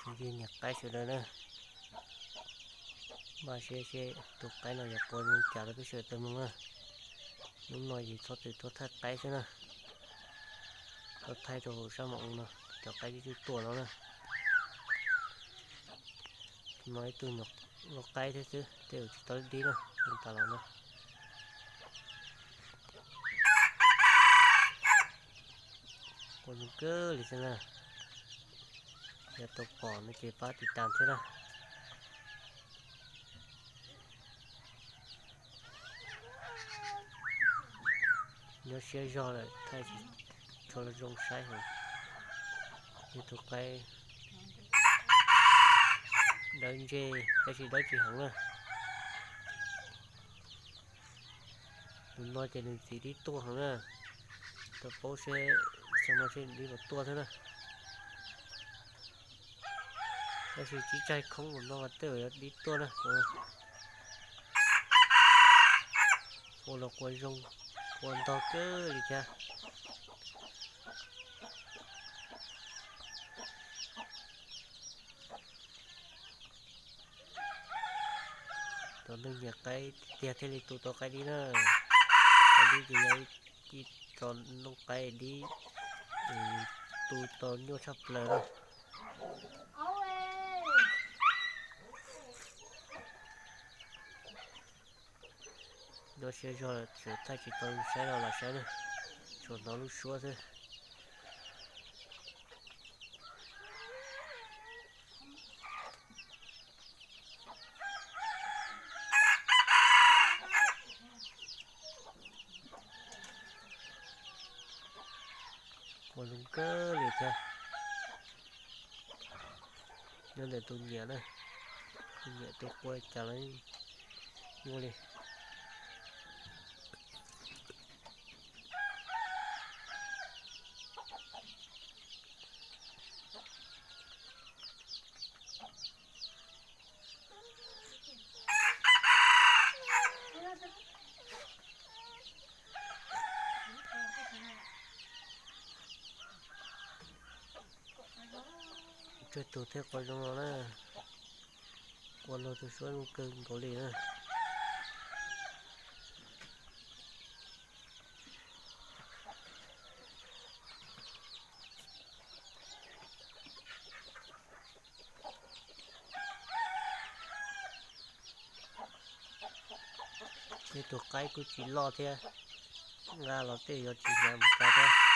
Yog niam qaib sawv daws na, npaj siab seb tus qaib no yuav qua zoo cas rau peb sawv daws tau mloog na. Hnub no ces txhob txwm tuaj thaij qaib xwb na, tuaj thaij rau hauv sab mam u no, cov qaib twb tuaj no na. Tus no ib tug nyuam qaib thiab xwb, tej zaum tsis tau dib na, ua tas los na. Qua zoo kawg li xwb na. Yog tau pom no ces pab tiv tas thiab na. Nyob siab zog lawm thaij tsis tshua zoo saib heev. Yog tus qaib dawb ntseg tab sis dawb tsis heev na. Tus no ces nws txiv dib tuaj heev na. Tau paub seb xyoo no seb dib puas tuaj thiab na. Tab sis tsib tsaig khoob tus no mas tej zaum yuav dib tuaj na. Ua los qua zoo, qua ntog kawg li thiab. Cov neeg nyiam qaib tiag thiaj li tu tau qaib dib na. Qaib dib ces yog ib co noob qaib dib tu tau nyuaj tshaj plaws na. Nyob siab zog lawm txawm thaij tsis tau saib los lam saib na, tsuas hnov lub suab xwb. Qua zoo kawg li thiab. Nyob ntawm tus nyiam na, tus nyiam tus qua cas los muaj li. Tsawg tus thiaj qua zoo no na. Qua luag tus suab zoo kawg nkaus li na. Tej tus qaib kuj tsis loj thiab, nqa los tej yuav tsis hnyav mus tas thiab.